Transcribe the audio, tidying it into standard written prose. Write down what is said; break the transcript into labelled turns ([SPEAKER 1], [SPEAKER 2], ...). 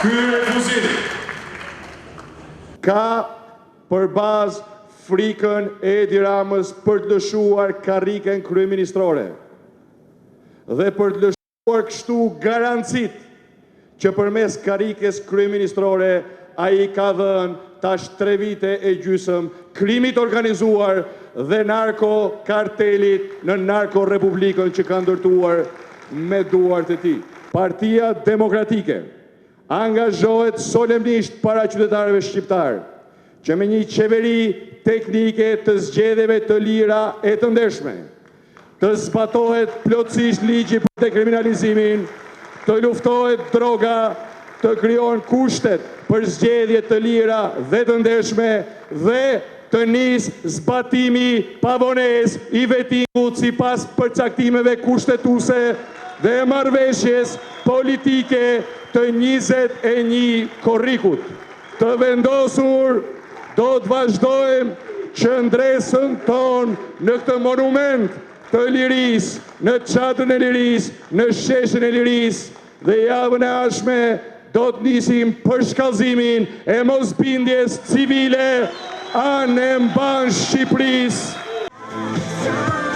[SPEAKER 1] Ky refuzim
[SPEAKER 2] ka për bazë frikën e Edi Ramës për të lëshuar karriken kryeministrore dhe për të lëshuar kështu garancitë që përmes karrikes kryeministrore ai ka dhënë tash 3 vite e gjysëm krimit organizuar dhe narko-kartelit në narko-republikën që ka ndërtuar me duart e tij. Partia Demokratike angazhohet solemnisht para qytetarëve shqiptarë që me një qeveri teknike të zgjedhjeve të lira e të ndershme, të zbatohet plotësisht ligji për dekriminalizimin, të luftohet droga, të krijohen kushtet për zgjedhje të lira dhe të ndershme dhe të nisë zbatimi pa vonesë i vetingut sipas përcaktimeve kushtetuese dhe marrëveshjes politike të 21 korrikut. Të vendosur do të vazhdojmë qëndresën tonë në këtë monument të lirisë, në çadrën e lirisë, në sheshin e lirisë dhe javën e ardhshme do të nisim përshkallëzimin e mosbindjes civile anembanë Shqipërisë.